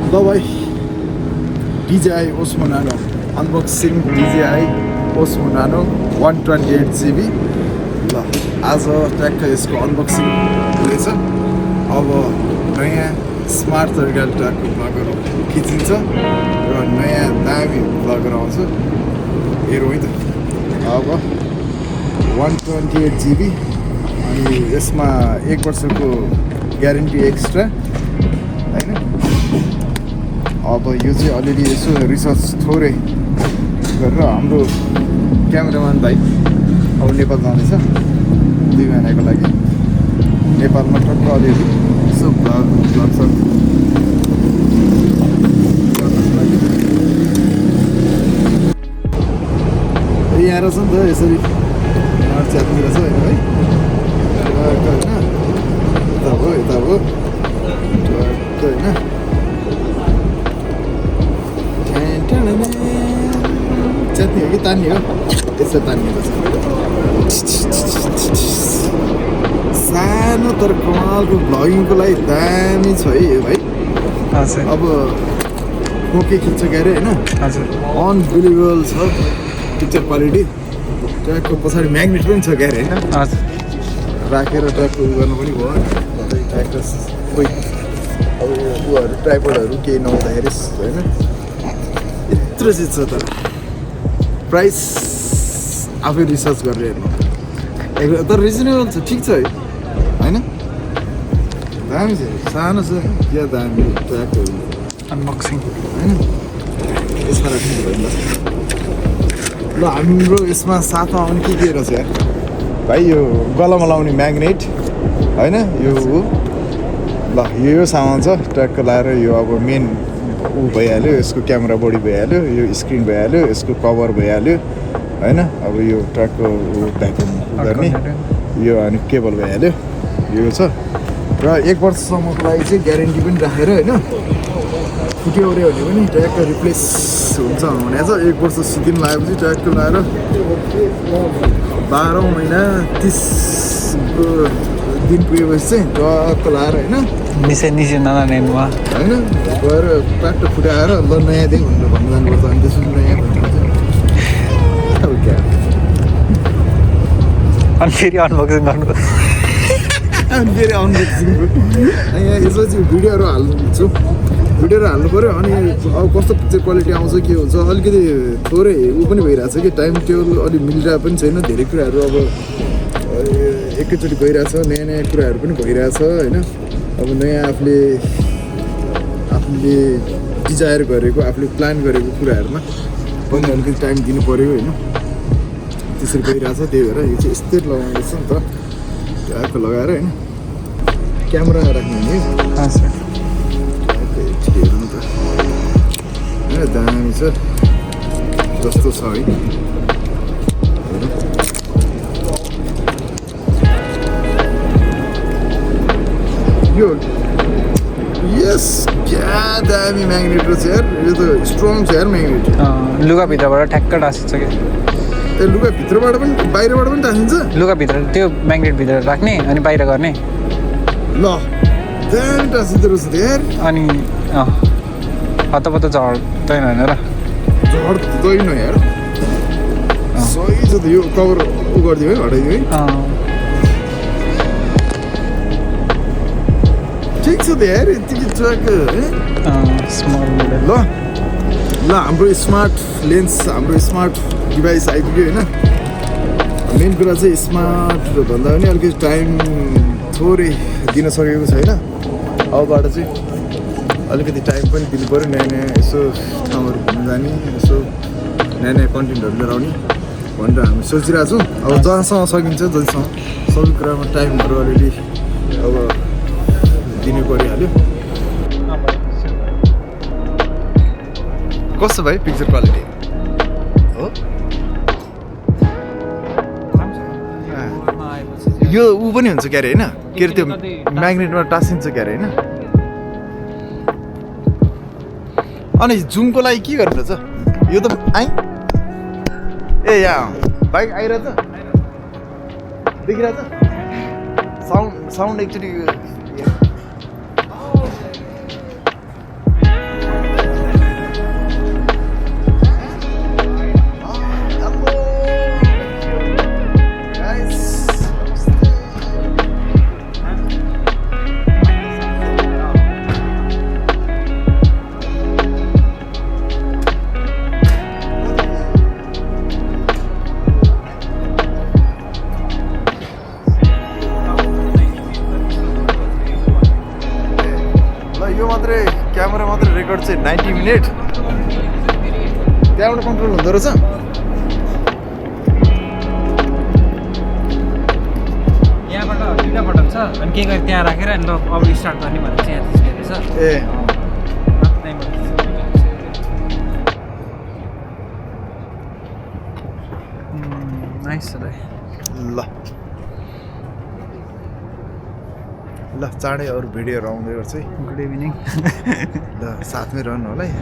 ल भाइ DJI Osmo Nano unboxing DJI Osmo Nano 128GB ल आज ट्याक्क यसको अनबक्सिङ हुँदैछ। अब नयाँ स्मार्ट तरिकाले ट्याक्क भ्लगहरू खिचिन्छ र नयाँ दामी भ्लगहरू आउँछ। हेरौँ है त। अब 128GB अनि यसमा 1 वर्षको ग्यारेन्टी एक्स्ट्रा हैन। अब यो चाहिँ अलिअलि यसो रिसर्च थोरै गरेर हाम्रो क्यामेराम्यान भाइ अब नेपाल जाँदैछ 2 महिनाको लागि। नेपालमा टक्क अलिअलि यसो भ्लग यहाँ रहेछ नि त यसरी च्यात्ने रहेछ होइन भाइ। यता भयो होइन च्यात्ने हो कि तान्ने हो? यसो तान्ने रहेछ। सानो तर कमालको भ्लगिङको लागि दामी छ है यो भाइ। अब कोके खिच्छ क्यारे होइन। अनबिलिभेबल छ पिक्चर क्वालिटी। ट्र्याकको पछाडि म्याग्नेट पनि छ क्यारे होइन। राखेर ट्र्याकको उयो गर्नु पनि भयो। ट्र्याक कोही अब यो उयोहरू ट्राइपोडहरू केही नहुँदाखेरि होइन। यत्रो चिज छ तर प्राइस आफै रिसर्च गरेर हेर्नु। तर रिजनेबल छ, ठिक छ है होइन। दामी छ, सानो छ क्या दामी ट्र्याकहरू अनबक्सिङ होइन। यसमा राख्नु भयो ल। हाम्रो यसमा साथमा आउने के रहेछ यार भाइ? यो गलामा लाउने म्याग्नेट होइन। यो ल यो सामान छ ट्र्याकको लाएर। यो अब मेन ऊ भइहाल्यो, यसको क्यामेरा बडी भइहाल्यो, यो स्क्रिन भइहाल्यो, यसको कभर भइहाल्यो होइन। अब यो ट्र्याकको ब्याकअप गर्ने यो अनि केबल भइहाल्यो यो छ। र 1 वर्षसम्मको लागि चाहिँ ग्यारेन्टी पनि राखेर होइन। फुट्यो ओऱ्यो भने पनि ट्र्याकको रिप्लेस हुन्छ भनेको छ। 1 वर्ष सिकिन लगाएपछि ट्र्याकको लगाएर 12 महिना 30 दिन पुगेपछि चाहिँ ट्र्याकको लगाएर होइन निसे नलानेमा होइन गएर ट्र्याक्टर फुटाएर ल नयाँ दिउँ भनेर भन्नु जानुपर्छ। अनि त्यसपछि नयाँ भन्छ अब क्या। अनि फेरि अनबक्सिङ गर्नु अनि फेरि अनबक्सिङको यहाँ यसो चाहिँ भिडियोहरू हाल्छु। भिडियोहरू हाल्नु पऱ्यो। अनि अब कस्तो पिक्चर क्वालिटी आउँछ के हुन्छ अलिकति थोरै ऊ पनि भइरहेछ कि टाइम टेबल अलिक मिलिरहेको पनि छैन। धेरै कुराहरू अब एकैचोटि भइरहेछ। नयाँ कुराहरू पनि भइरहेछ होइन। अब नयाँ आफूले डिजायर गरेको आफूले प्लान गरेको कुराहरूमा पनि अलिकति टाइम दिनु पऱ्यो होइन। त्यसरी गइरहेछ। त्यही भएर यो चाहिँ यस्तै लगाउँदैछ नि त ट्र्याकको लगाएर होइन। क्यामेरा राख्नु हुने हेर्नु नि त होइन। दामी छ जस्तो छ है। यो यस क्या दामी म्याग्नेट रहेछ यार। यो त स्ट्रङ छ यार म्याग्नेट। लुगाभित्रबाट ठ्याक्क टाँसिन्छ कि। ए लुगाभित्रबाट पनि बाहिरबाट पनि टाँसिन्छ? लुगाभित्र त्यो म्याग्नेटभित्र राख्ने अनि बाहिर गर्ने। ल दामी टाँसिँदो रहेछ त यार। अनि हतपत झर्दैन होइन र? झर्दैन यार। सही छ त। यो कभर उ गरिदियो है, हटाइदियो है। ठिक छ त यार। यतिकै ट्र्याक स्मल मोडल। ल हाम्रो स्मार्ट लेन्स हाम्रो स्मार्ट डिभाइस आइपुग्यो होइन। मेन कुरा चाहिँ स्मार्ट भन्दा पनि अलिकति टाइम थोरै दिन सकेको छैन। अबबाट चाहिँ अलिकति टाइम पनि दिनु पऱ्यो। नयाँ यसो ठाउँहरू घुम्नु जाने, यसो नयाँ कन्टेन्टहरू लिएर आउने भनेर हामी सोचिरहेको छौँ। अब जहाँसम्म सकिन्छ जतिसम्म सबै कुरामा टाइमहरू अलिअलि अब दिनु परिहाल्यो। कस्तो भाइ पिक्चर क्वालिटी हो? यो ऊ पनि हुन्छ क्यारे होइन। के अरे त्यो म्याग्नेटमा टाँसिन्छ क्यारे होइन। अनि जुमको लागि के गर्नु रहेछ यो त? आइ ए यहाँ बाइक आइरहेछ देखिरहेछ। साउन्ड एकचोटि यो मात्रै क्यामेरा मात्रै रेकर्ड चाहिँ 90 मिनट त्यहाँबाट कन्ट्रोल हुँदो रहेछ यहाँबाट दुईवटा बटन छ अनि के गरी त्यहाँ राखेर अनि ल अब स्टार्ट गर्ने भनेर चाहिँ यहाँ थिच्ने रहेछ ए नाइस छ ल ल चाँडै अरू भिडियोहरू आउँदै गर्छ है गुड इभिनिङ ल साथमै रहनु होला है